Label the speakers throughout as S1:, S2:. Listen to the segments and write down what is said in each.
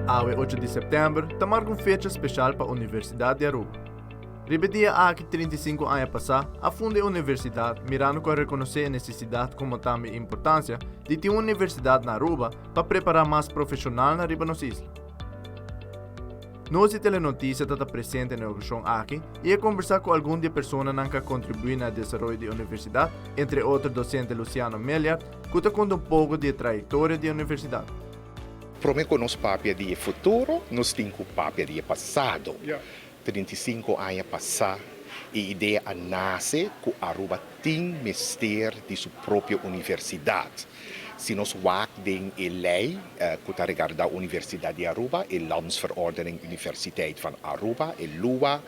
S1: Awe 8 di september ta marca un fecha special pa Universidad di Aruba. Riba e dia aki 35 aña pasa a funda e universidad mirando cu a reconoce e necesidad como tambe e importancia di tin un universidad na Aruba pa prepara mas profesionalnan riba nos isla. Nos di Telenoticia ta ta presente na e ocasion aki y a conversa cu algun di e personanan cu a contribui na e desaroyo di e universidad, entre otro docente Luciano Meliard, cu ta conta un poco di e trayectoria di e universidad.
S2: Prome cu nos papia di e futuro, nos tin cu papia di e pasado. 35 aña pasa e idea a nace cu Aruba tin mester di su propio universidad. Si nos wak den e ley cu ta regarda Universidad di Aruba, e Landsverordening Universiteit van Aruba, e LUA,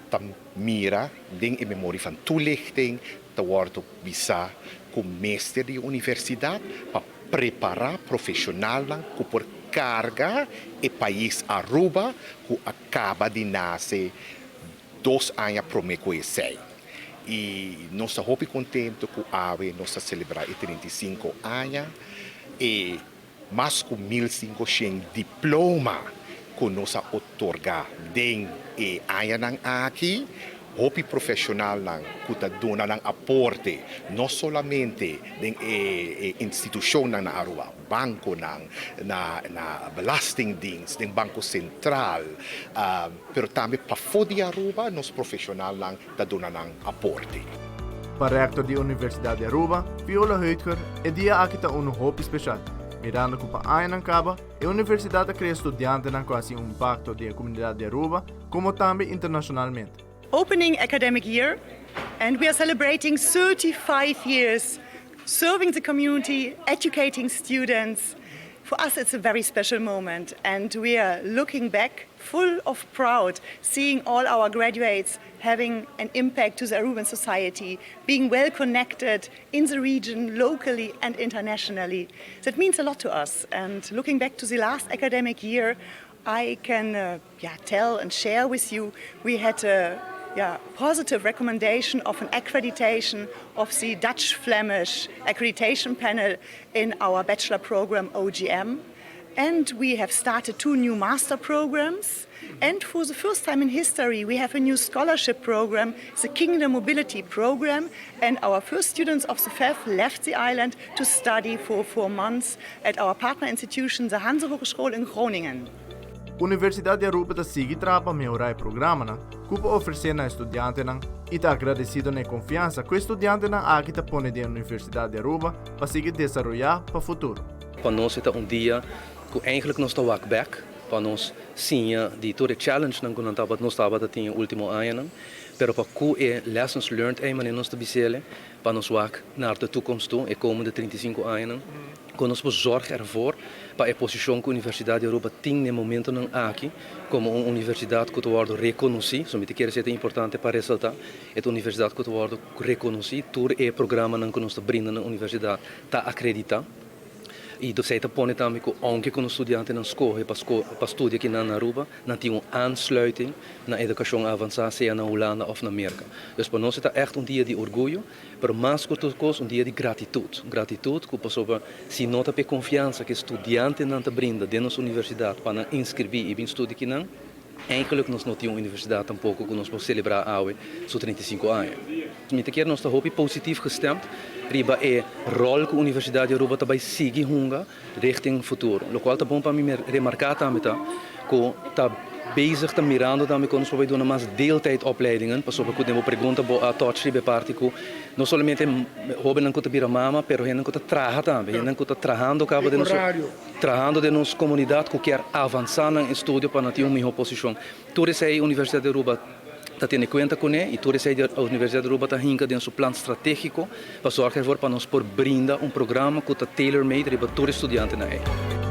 S2: ta mira den e memorie van toelichting ta wordo bisa cu mester di universidad pa prepara profesionalnan cu por carga e pais Aruba cu a caba di nace 2 aña prome cu esey. Y nos ta hopi contento cu awe nos ta celebra e 35 aña y mas cu 1500 diploma cu nos a otorga den e añanan aki. Hopi profesionalnan cu ta duna nan aporte, no solamente den e institucionnan na Aruba, banconan, na Belastingdienst, den Banco Central, pero tambe pafo di Aruba nos profesionalnan ta duna nan aporte.
S1: Pa rector di Universidad di Aruba, Viola Heutger, e dia aki ta un hopi special, mirando cu pa añanan caba, e universidad a crea studiantenan cu a haci un impacto den e comunidad di Aruba, como tambe internacionalmente.
S3: Opening academic year, and we are celebrating 35 years serving the community, educating students. For us, it's a very special moment, and we are looking back full of proud, seeing all our graduates having an impact to the Aruban society, being well connected in the region, locally and internationally. That means a lot to us. And looking back to the last academic year, I can tell and share with you we had a positive recommendation of an accreditation of the Dutch Flemish accreditation panel in our bachelor program OGM. And we have started two new master programs. And for the first time in history, we have a new scholarship program, the Kingdom Mobility Program. And our first students of the FEF left the island to study for 4 months at our partner institution, the Hanzehogeschool in Groningen.
S1: Universidad di Aruba ta sigui traha pa mehora e programanan cu por ofrece na studiantenan y ta agradecido na e confiansa cu e studiantenan aki ta pone den Universidad di Aruba pa sigui desaroya pa futuro.
S4: Pa nos ta un dia cu eigenlijk nos ta wak back pa nos siña di tur e challenge nan cu nan tabata nos tabata tin ultimo añanan, pero pa cu e lessons learned ey manera nos ta bisele pa nos wak naar de toekomst toe e komende 35 añanan cu nos por zorg ervoor pa e posicion cu Universidad di Aruba tin na e momentonan aki como un universidad cu ta wordo reconoci. So mi ta kere ta importante pa resalta e universidad cu ta wordo reconoci, tur e programanan cu nos ta brinda na universidad ta acredita y dus ta pone tambe cu aunke cu studiantenan scohe pa studia aki na Aruba, nan tin un aansluiting na educacion avansa, sea na Hulanda of na Amerika. Dus pa nos ta echt un dia di orguyo, pero mas cu tur cos un dia di gratitud. Gratitud cu pasobra si no ta pa e confiansa cu studiantenan ta brinda den nos universidad pa nan inscribi y bin studia akinan, eigenlijk nos no tin un universidad tampoco cu nos por celebra awe su 35 aña. Mi ta kere nos ta hopi positief gestemd riba e rol cu Universidad di Aruba ta bay sigui hunga richting futuro. Locual ta bon pa mi remarca tambe ta cu ta bezig ta mirando tambe con nos por duna mas deeltijdopleidingen, pasobra cu den pregunta bo a touch riba e parti cu no solamente hobennan cu ta bira mama, pero hendenan cu ta traha tambe, hendenan cu ta trahando caba den nos trahando den nos comunidad cu kier avansa na estudio pa tin un miho posicion. Tur esey Universidad di Aruba ta tene cuenta cu ne y tur esey Universidad di Aruba ta hinca den su plan strategico pa zorg ervoor pa nos por brinda un programa cu ta tailor-made riba tur studiantenan ey.